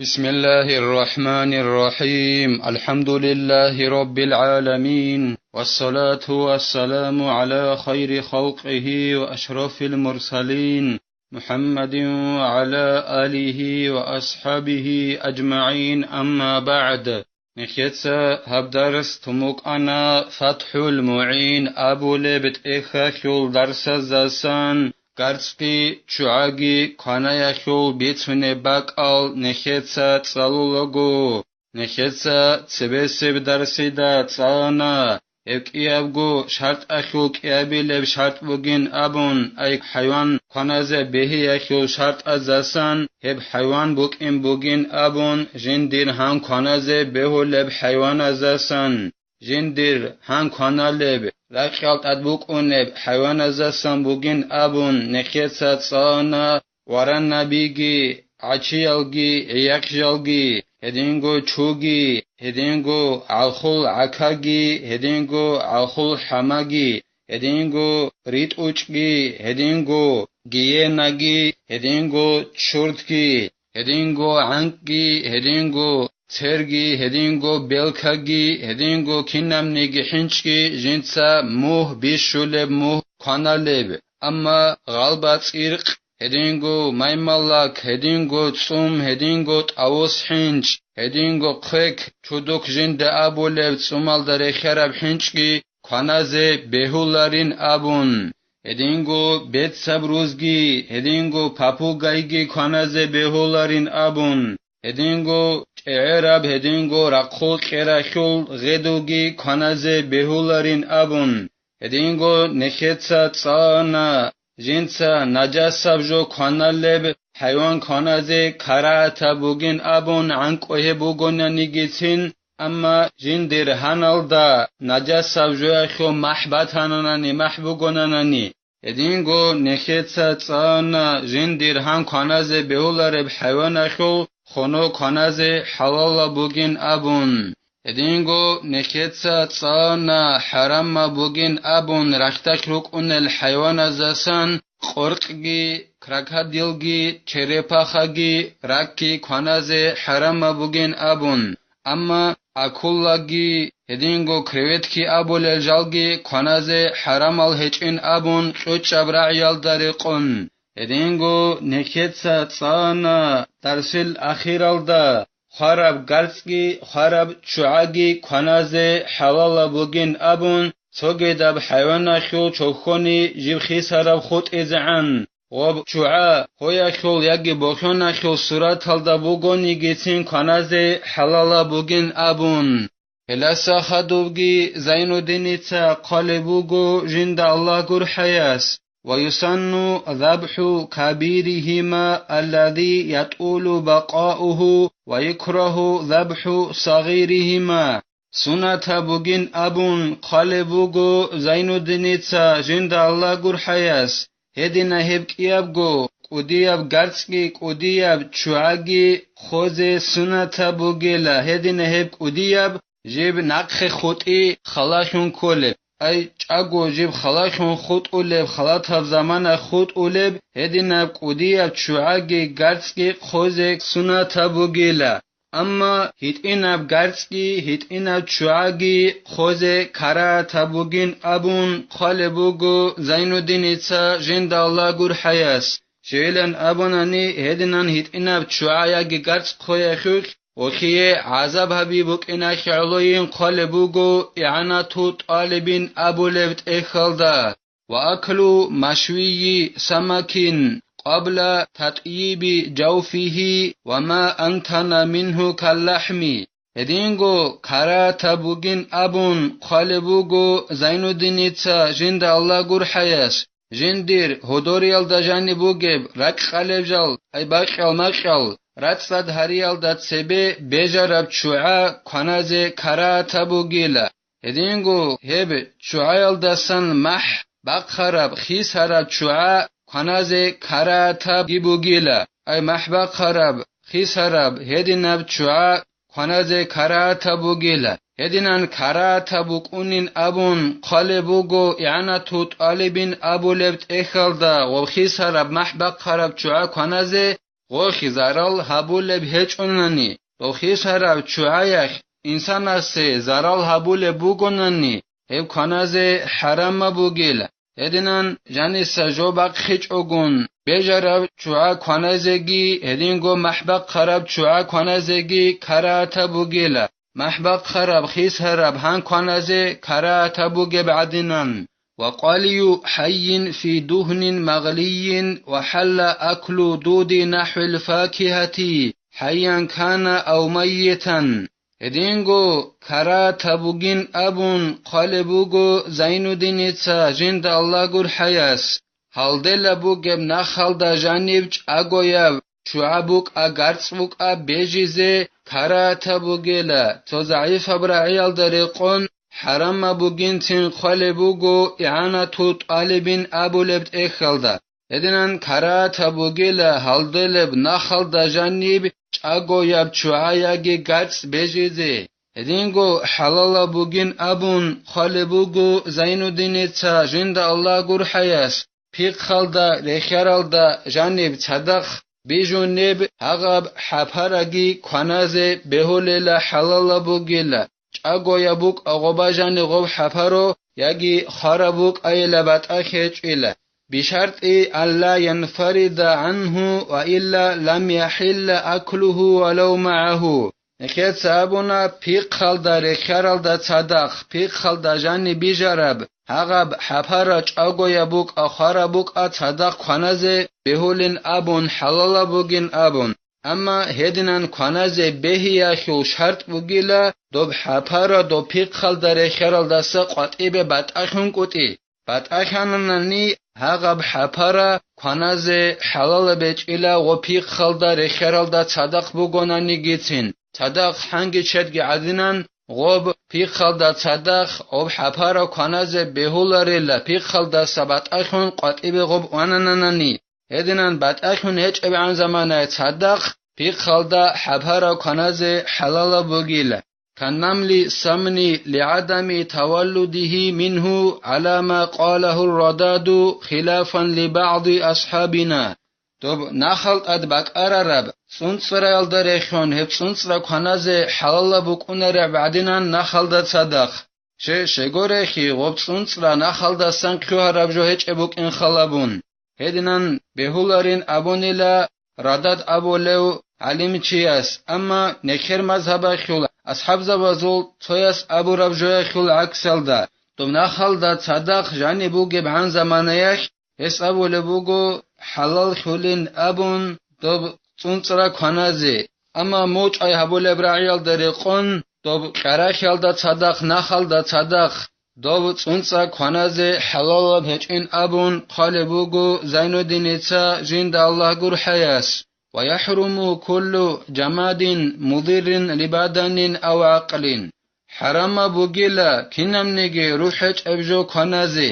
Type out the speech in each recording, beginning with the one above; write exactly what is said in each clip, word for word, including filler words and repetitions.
بسم الله الرحمن الرحيم. الحمد لله رب العالمين. والصلاة والسلام على خير خلقه وأشرف المرسلين محمد وعلى آله وأصحابه أجمعين. أما بعد. Нехеца гьаб дарс тумукъана ФатхӀул МугӀин абулеб тӀехьалъул дарсаздасан, гарцӀги чугӀаги кванаялъул бицунеб бакӀал нехеца цӀалулаго. Нехеца цебесеб дарсида цӀалана, гьеб кӀиябго шартӀалъул кӀиабилеб шартӀ бугин абун, ай хӀайван кваназе бегьиялъул шартӀаздасан, гьеб хӀайван букӀин бугин абун, жиндир гьан кваназе бегьулеб хӀайваназдасан, жиндир гьан кваналеб, ракьал тӀадбукӀунеб хӀайваназдасан бугин абун, нехеца цӀалана, вараннабиги, гӀачиялги, гӀияхъжалги, гьединго чуги, гьединго гӀалхул гӀакаги, гьединго гӀалхул хӀамаги, гьединго ритӀучӀги, гьединго гиенаги, гьединго чуртги, гьединго гӀанкӀги, гьединго церги, гьединго белкаги, гьединго кинабниги хӀинчӀги, жинца мугь бищулеб, мугь кваналеб, амма гъалба цӀиркъ, гьединго маймалак, гьединго цӀум, гьединго тӀавус хӀинчӀ, гьединго хъвек, чудухъ жинда абулеб цӀумалда рехьараб хӀинчӀги кваназе бегьуларин абун, гьединго бецаб рузги, гьединго папугайги кваназе бегьуларин абун, гьединго чӀегӀераб, гьединго рахъул кьералъул гъедуги кваназе бегьуларин абун, гьединго нехеца цӀалана, жинца нажасаб жо кваналеб хӀайван кваназе карагьатаб бугин абун гӀанкӀу гьеб бугонанигицин, амма жиндир гьаналда нажасаб жоялъул махӀ батананани, махӀ бугонанани, гьединго нехеца цӀалана жиндир гьан кваназе бегьулареб хӀайваналъул хоно кваназе хӀалалаб бугин абун. Гьединго нехеца цӀалана хӀарамаб бугин абун рахьдалъ рукӀунел хӀайваназдасан къоркьги, крокодилги, черепахаги, ракги кваназе хӀарамаб бугин абун. Амма акулаги, гьединго креветки абулел жалги кваназе хӀарамал гьечӀин абун кьучӀаб рагӀиялда рекъон. Гьединго нехеца цӀана дарсил ахиралда хвараб гарцӀги хвараб чугӀаги кваназе хӀалалаб бугин абун, цогидаб хӀайваналъул чохьони жиб хисараб хутӀизегӀан. Ва чугӀа, гьоялъул яги бохьоналъул сураталда бугонигицин кваназе хӀалалаб бугин абун. Гьеласа хадубги Зайнуддиница хъвалеб буго жинда Аллагь гурхӀаяс: «ويسن ذبح كبيرهما الذي يطول بقاؤه ويكره ذبح صغيرهما». Сунатаб бугин абун хъвалеб буго Зайнуддиница жинда Аллагь гурхӀаяс, гьедина гьеб кӀиябго кӀудияб гарцӀги кӀудияб чугӀаги хъозе сунатаб бугела, гьедина гьеб кӀудияб жиб нахъе хутӀи халалъун кколеб, ай чӀаго жиб халалъун хутӀулеб, халатаб замана хутӀулеб, гьединаб кӀудияб чугӀаги гарцӀги хъозе сунатаб бугела. Амма гьитӀинаб гарцӀги гьитӀинаб чугӀаги хъозе карагьатаб бугин абун хъвалеб буго Зайнуддиница жинда Аллагь гурхӀаяс. Щивилан абунани, гьединан гьитӀинаб чугӀа яги гарцӀ хъоялъулъ вохие гӀазаб гьаби букӀиналъе гӀолойин хъвалеб буго ИгӀанату ТӀалибин абулеб тӀехьалда. وأكل مشوي سمك قبل تطييب جوفه وما أنتن منه كاللحم. Гьединго карагьатаб бугин абун хъвалеб буго Зайнуддиница жинда Аллагь гурхӀаяс, жиндир гьодориялда жаниб бугеб ракьалеб жал, ай бакьал-макьал, рацӀцӀад гьариялда цебе бежараб чугӀа кваназе карагьатаб бугила. Гьединго гьеб чугӀаялдасан махӀ бахъараб хисараб чугӀа кваназе карагьатабги бугила, ай махӀ бахъараб хисараб гьединаб чугӀа кваназе карагьатаб бугила. Гьединан карагьатаб букӀунин абун хъвалеб буго ИгӀанату ТӀалибин абулеб тӀехьалда ва хисараб махӀ бахъараб чугӀа кваназе гъохи зарал гьабулеб гьечӀонани, дохисараб чугӀаялъ инсанасе зарал гьабулеб бугонани, гьеб кваназе хӀарамаб бугила. Гьединан жаниса жо бахъичӀогун, бежараб чугӀа кваназеги, гьединго махӀбахъараб чугӀа кваназеги карагьатаб бугила. МахӀбахъараб, хисараб гьан кваназе карагьатаб бугеб гӀадинан. وقلي حي في دهن مغلي وحل أكل دود نحو الفاكهة حيا كان أو ميتا. Гьединго карагьатаб бугин абун хъвалеб буго Зайнудиница жинда Аллагь гурхӀаяс. Гьалдела бугеб нахалда жаниб чӀагояб чугӀа букӀа, гарцӀ букӀа бежизе карагьатаб бугела, цо загӀипаб рагӀиялда рекъон хӀарамаб бугинцин хъвалеб буго игӀанату тӀалибин абулеб тӀехьалда. Гьединан карагьатаб бугела гьалделеб нахалда жаниб чӀагояб чугӀа яги гарцӀ бежизе. Гьединго хӀалалаб бугин абун хъвалеб буго Зайнудиница жинда Аллагь гурхӀаяс. Пихъалда, рехьаралда жаниб цадахъ бижунеб гьагъаб хӀапараги кваназе бегьулела хӀалалаб бугила, чӀагояб букӀа гъоба жани гъоб хӀапаро яги хвараб букӀайила батӀа хечӀила. بشرط أن لا ينفرد عنه وإلا لم يحل أكله ولو معه. Нехеца абуна, пихъалда, рехьаралда цадахъ, пихъалда жани бижараб гьагъаб хӀапара чӀагояб букӀа, хвараб букӀа цадахъ кваназе бегьулин абун, хӀалалаб бугин абун. Амма гьединан кваназе бегьиялъул шартӀ бугила, доб хӀапара доб пихъалда рехьаралдаса къватӀибе батӀалъун кӀутӀи. БатӀалъананани гьагъаб хӀапара кваназе хӀалалаб гьечӀила гъо пихъалда рехьаралда цадахъ бугонанигицин, цадахъ хӀанги чедги гӀадинан гъоб пихъалда цадахъ гъоб хӀапара кваназе бегьуларила пихъалдаса батӀалъун къватӀибе гъоб ванананани. Гьединан батӀалъун гьечӀебгӀан заманай цадахъ пихъалда хӀапара кваназе хӀалалаб бугила. كنمل السمن لعدم تولده منه على ما قاله الرداد خلافا لبعض أصحابنا. Доб нахал тӀад бакӀарараб цӀунцӀраялда рехьон гьеб цӀунцӀра кваназе хӀалалаб букӀунареб гӀадинан нахалда цадахъ. Ще-, щегорехи гъоб цӀунцӀра нахалдасан хъугьараб жо гьечӀеб букӀин халабун. Гьединан бегьуларин абунила Радад абулев гӀалимчияс, амма нехер мазгьабалъул асхӀабзабазул цояс абураб жоялъул гӀаксалда, доб нахалда цадахъ жаниб бугебгӀан заманаялъ гьес абулеб буго хӀалаллъулин абун доб цӀунцӀра кваназе, амма мочӀай гьабулеб рагӀиялда рекъон доб кьарахьалда цадахъ, нахалда цадахъ, доб цӀунцӀра кваназе хӀалалаб гьечӀин абун хъвалеб буго Зайнуддиница жинда Аллагь гурхӀаяс: ويحرم كل جماد مضر لبدن أو عقل. ХӀарамаб бугила кинабниги рухӀ гьечӀеб жо кваназе,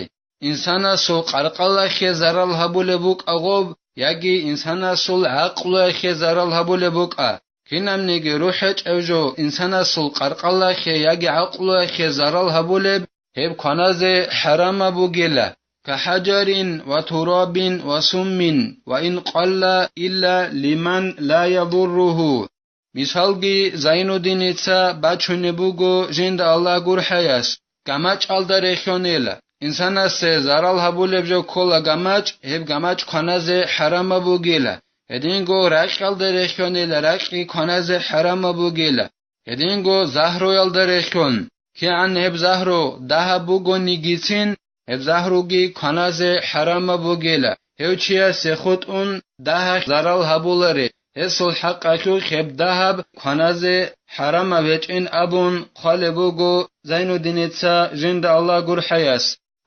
инсанасул къаркъалахье зарал гьабулеб букӀа гъоб, яги инсанасул гӀакълуялъе зарал гьабулеб букӀа. Кинабниги рухӀ гьечӀев жо инсанасул къаркъалахье яги гӀакълуялъе зарал гьабулеб, гьеб кваназе хӀарамаб бугила, كحجر وتراب وسم وإن قل إلا لمن لا يضره. Мисалги Зайнуддиница бачунеб буго жинда Аллагь гурхӀаяс, гамачӀалда рехьонила. Инсанасе зарал гьабулеб жо ккола гамачӀ, гьеб гамачӀ кваназе хӀарамаб бугила. Гьединго ракьалда рехьонила ракьги кваназе хӀарамаб бугила. Гьединго загьруялда рехьон, кигӀан гьеб загьру дагьаб бугонигицин, гьеб загьруги кваназе хӀарамаб бугила, гьев чиясе хутӀун дагьалъ зарал гьабуларе, гьесул хӀакъалъулъ гьеб дагьаб кваназе хӀарамаб гьечӀин абун хъвалеб буго Зайнуддиница жинда Аллагь гурхӀаяс.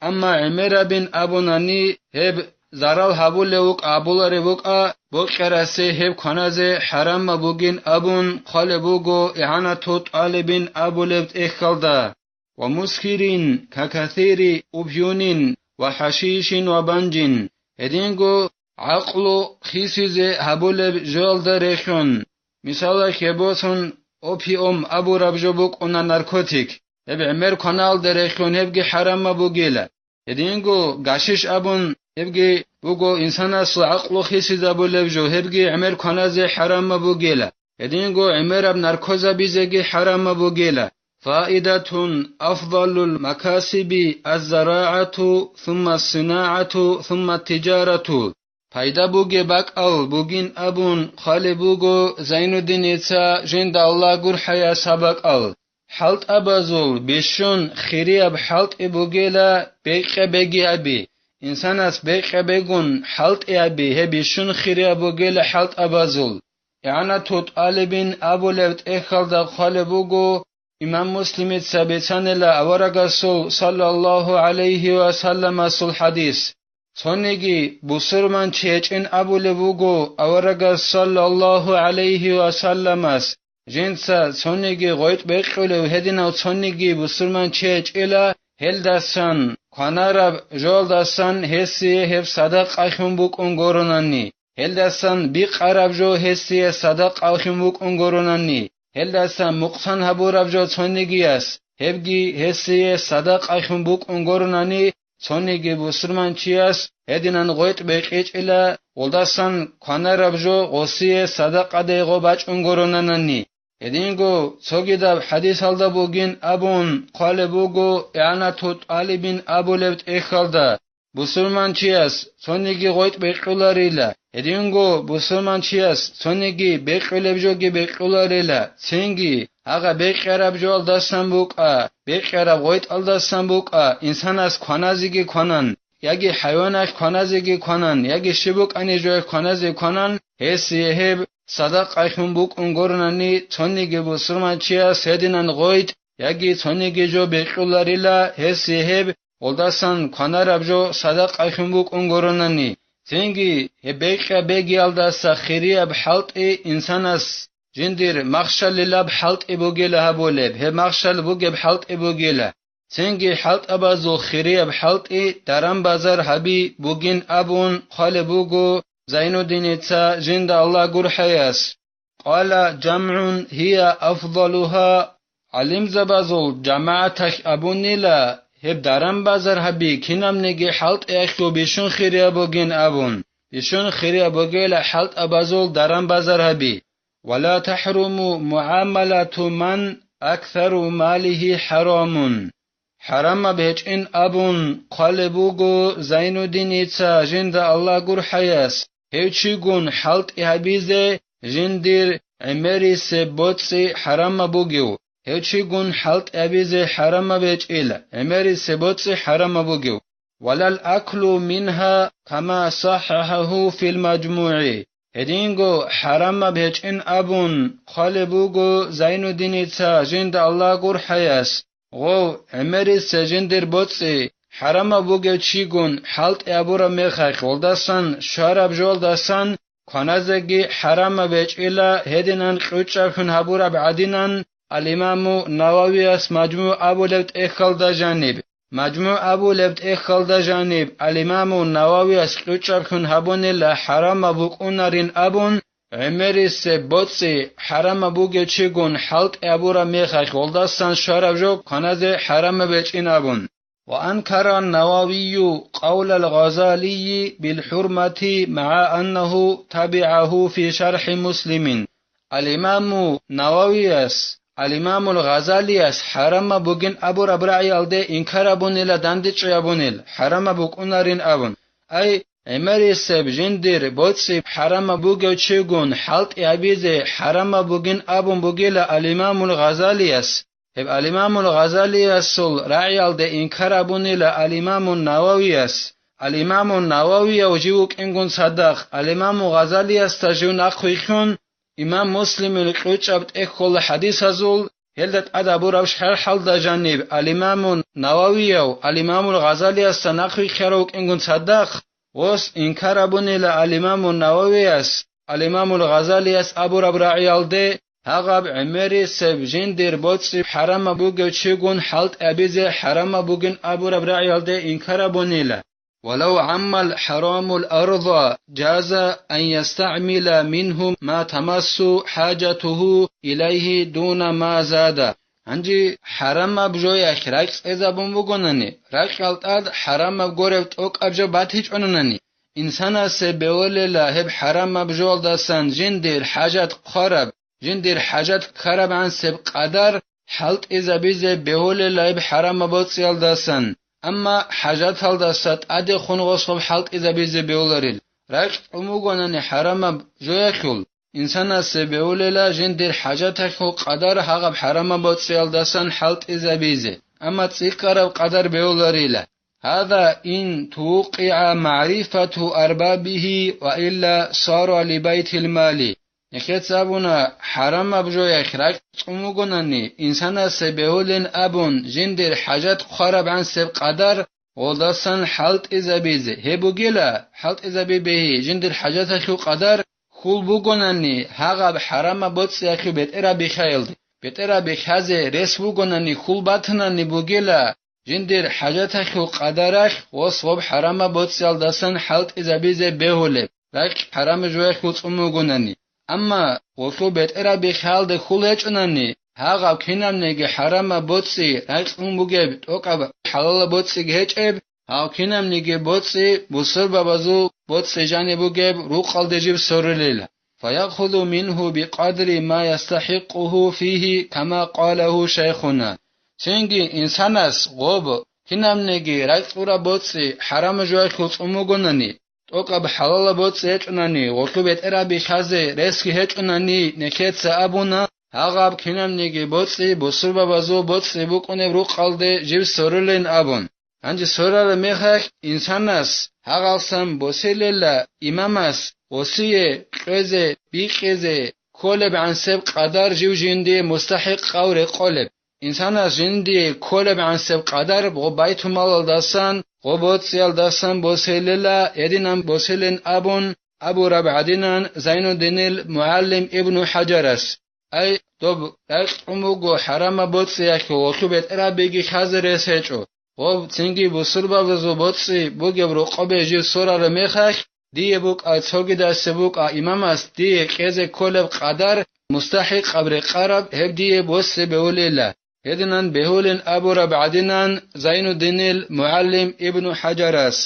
Амма гӀемерабин абунани, гьеб зарал гьабулев вукӀа, гьабуларев вукӀа, бокьарасе гьеб кваназе хӀарамаб бугин абун хъвалеб буго игӀанату тӀалибин абулеб тӀехьалда. ومسكر ككثير أفيون وحشيش وبنج. Гьединго гӀакълу хисизе гьабулеб жоялда рехьун, мисалалъе босун, опиум абураб жо букӀуна наркотик, гьеб гӀемер кваналда рехьун гьебги хӀарамаб бугила. Гьединго гашиш абун Гьебги буго инсанасул гӀакълу хисизабулеб жо, гьебги гӀемер кваназе хӀарамаб бугела. Гьединго гӀемераб наркозабизеги хӀарамаб бугела. Фаидатун: афдалул макасиби аззарагӀату, сумма ссинагӀату, сумма тиджарату. Пайда бугеб бакӀал бугин абун хъвалеб буго Зайнуддиница жинда Аллагь гурхӀаяс гьаб бакӀал. ХӀалтӀабазул бищун хирияб хӀалтӀи бугела бекьа-бегиаби. Инсанас бекьа-бегун хӀалтӀиаби, гьеб бищун хирияб бугела хӀалтӀабазул. ИгӀанату тӀалибин абулеб тӀехьалда хъвалеб буго, имам Муслимица бицанила аварагасул саллаллагьу гӀалайгьи ва салламасул хӀадис. Цониги бусурманчи гьечӀин абулеб буго аварагас саллаллагьу гӀалайгьи ва салламас, жинца цониги гъойтӀ бекьулев гьединав цониги бусурманчи гьечӀила, гьелдасан кванараб жоялдасан гьесие гьеб садакъалъун букӀун гуронани, гьелдасан бикъараб жо гьесие садакъалъун букӀун гуронани, гьелдасан мукъсан гьабураб жо цонигияс, гьебги гьесие садакъалъун букӀун гуронани, цониги бусурманчияс гьединан гъойтӀ бекьичӀила, гъолдасан кванараб жо гъосие садакъаде гъо бачӀун гуронанани. Гьединго цогидаб хӀадисалда бугин абун хъвалеб буго, игӀанату тӀалибин абулеб тӀехьалда, бусурманчияс цониги гъойтӀ бекьуларила, гьединго бусурманчияс цониги бекьулеб жоги бекьуларила, цинги гьагъа бекьараб жоялдасан букӀа, бекьараб гъойтӀалдасан букӀа, инсанас кваназеги кванан, яги хӀайваналъ кваназеги кванан, яги щиб букӀани жоялъ кваназе кванан, гьесие гьеб садакъалъун букӀун гуронани, цониги бусурманчияс гьединан гъойтӀ яги цониги жо бекьуларила, гьесие гьеб гъолдасан кванараб жо садакъалъун букӀун гуронани. Цинги гьеб бекьа-бегиялдаса хирияб хӀалтӀи инсанас жиндир махщалилаб хӀалтӀи бугела гьабулеб, гьеб махщал бугеб хӀалтӀи бугела. Цинги хӀалтӀабазул хирияб хӀалтӀи даран-базар гьаби бугин абун хъвалеб буго Зайнуддиница жинда Аллагь гурхӀаяс. Къала жамгӀун гьия афдалугьа, гӀалимзабазул жамагӀаталъ абунила, гьеб даран-базар гьаби кинабниги хӀалтӀиялъул бищун хирияб бугин абун, бищун хирияб бугела хӀалтӀабазул даран-базар гьаби. Ва ла тахӀруму мугӀамалату ман аксару малигьи хӀарамун. ХӀарамаб гьечӀин абун хъвалеб буго Зайнуддиница жинда Аллагь гурхӀаяс, гьев чигун хӀалтӀи гьабизе жиндир гӀемерисеб боцӀи хӀарамаб бугев, гьев чигун хӀалтӀи гьабизе хӀарамаб гьечӀила, гӀемерисеб боцӀи хӀарамаб бугев. Валал аклу мингьа, кама саххахӀаху фил мажмугӀи. Гьединго хӀарамаб гьечӀин абун хъвалеб буго Зайнуддиница жинда Аллагь гурхӀаяс, гъов гӀемерисеб жиндир боцӀи хӀарамаб бугев чигун хӀалтӀи абураб мехалъ гъолдасан щвараб жоялдасан кваназеги хӀарамаб гьечӀила, гьединан кьучӀаблъун гьабураб гӀадинан, ал-Имаму Нававияс МажмугӀ абулеб тӀехьалда жаниб. МажмугӀ абулеб тӀехьалда жаниб ал-Имаму Нававияс кьучӀаблъун гьабунила хӀарамаб букӀунарин абун, гӀемерисеб боцӀи хӀарамаб бугев чигун хӀалтӀи абураб мехалъ гъолдасан щвараб жо кваназе хӀарамаб гьечӀин абун. وأنكر النووي قول الغزالي بالحرمة مع أنه تبعه في شرح مسلم. Ал-Имаму Нававияс, ал-Имамул Гъазалияс хӀарамаб бугин абураб рагӀиялде инкар абунила, дандечӀей абунел, хӀарамаб букӀунарин абун. Ай, гӀемерисеб жиндир боцӀи хӀарамаб бугев чигун хӀалтӀи гьабизе хӀарамаб бугин абун бугила ал-Имамул Гъазалияс. Гьеб ал-Имамул Гъазалиясул рагӀиялде инкар абунила ал-Имаму Нававияс. Ал-Имаму Нававияв жив вукӀингун цадахъ ал-Имаму Гъазалиясда жив нахъвилълъун, Имам Муслимил кьучӀаб тӀехьолла хӀадисазул, гьелда тӀад абураб шархӀалда жаниб ал-Имаму Нававияв ал-Имамул Гъазалиясда нахъвилълъарав вукӀингун цадахъ, гъос инкар абунила ал-Имаму Нававияс, ал-Имамул Гъазалияс абураб рагӀиялде, гьагъаб гӀемерисеб жиндир боцӀи хӀарамаб бугев чигун хӀалтӀи гьабизе хӀарамаб бугин абураб рагӀиялде инкар абунила. ولو عم الحرام الأرض جاز أن يستعمل منه ما تمس حاجته إليه دون ما زاد. Гьанже хӀарамаб жоялъ ракь цӀезабун бугонани, ракьал тӀад хӀарамаб гуреб тӀокӀаб жо батичӀонани, инсанасе бегьулела гьеб хӀарамаб жоялдасан жиндир хӀажат хъвараб, жиндир хӀажат ккараб гӀансеб къадар хӀалтӀизабизе бегьулела гьеб хӀарамаб боцӀиялдасан, амма хӀажаталдаса тӀадехун гъосгъоб хӀалтӀизабизе бегьуларил. Ракь цӀун бугонани хӀарамаб жоялъул, инсанасе бегьулела жиндир хӀажаталъул къадар гьагъаб хӀарамаб боцӀиялдасан хӀалтӀизабизе, амма цӀикӀкӀараб къадар бегьуларила. Гьаза ин туукъигӀа магӀрифату арбабигьи ва илла сара либайтил мали. Нехеца абуна, хӀарамаб жоялъ ракь цӀун вугонани, инсанасе бегьулин абун, жиндир хӀажат хъвараб гӀансеб къадар гъолдасан хӀалтӀизабизе, гьеб бугила, хӀалтӀизаби бегьи, жиндир хӀажаталъул къадар хьул бугонани, гьагъаб хӀарамаб боцӀиялъул бетӀераб биххаялде, бетӀераб биххазе рес бугонани, хьул батанани бугила, жиндир хӀажаталъул къадаралъ гъосгъоб хӀарамаб боцӀиялдасан хӀалтӀизабизе бегьулеб, ракь хӀарамаб жоялъул цӀун бугонани. Амма гъолъул бетӀераб биххаялде хьул гьечӀонани, гьагъаб кинабниги хӀарамаб боцӀи ракь цӀун бугеб, тӀокӀаб хӀалалаб боцӀиги гьечӀеб, гьав кинабниги боцӀи бусурбабазул боцӀи жаниб бугеб рукъалде жиб сорулила. Фаякъхузу мингьу бикъадри ма ястахӀикъугьу фигьи, кама къалагьу шайхуна. Цинги инсанас гъоб кинабниги ракь цӀураб боцӀи хӀарамаб жоялъул цӀун бугонани, тӀокӀаб хӀалалаб боцӀи гьечӀунани, гъолъул бетӀераб биххазе ресги гьечӀунани, нехеца абуна, гьагъаб кинабниги боцӀи бусурбабазул боцӀи букӀунеб рукъалде жиб сорулин абун. Гьанже сорараб мехалъ инсанас гьагъалсан босилелла имамас гъосие кьезе-бикьизе кколеб гӀансеб къадар жив жиндие мустахӀикъав рекъолеб. Инсанас жиндие кколеб гӀансеб къадар гъоб байтулмалалдасан, гъоб боцӀиялдасан босилелла, гьединан босилин абун абураб гӀадинан Зайнуддинил мугӀалим Ибну ХӀажарас. Ай, доб ракь цӀун буго хӀарамаб боцӀиялъул, гъолъул бетӀерабиги хьазе рес гьечӀо. Гъоб цинги бусурбабазул боцӀи бугеб рокъобе жив сорараб мехалъ, дие букӀа, цогидасе букӀа имамас дие кьезе кколеб къадар мустахӀикъаб рекъараб гьеб дие босе бегьулила. Гьединан бегьулин абураб гӀадинан Зайнуддинил мугӀалим Ибну ХӀажарас.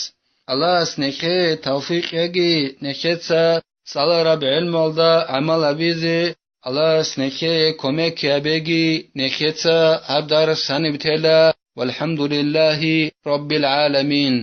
Аллагьас нехее тавфикъ яги, нехеца цӀалараб гӀелмуялда гӀамал гьабизе, Аллагьас нехее кумек гьабеги, нехеца гьаб дарс гьаниб тела, валхӀамдулиллагьи раббил гӀаламин.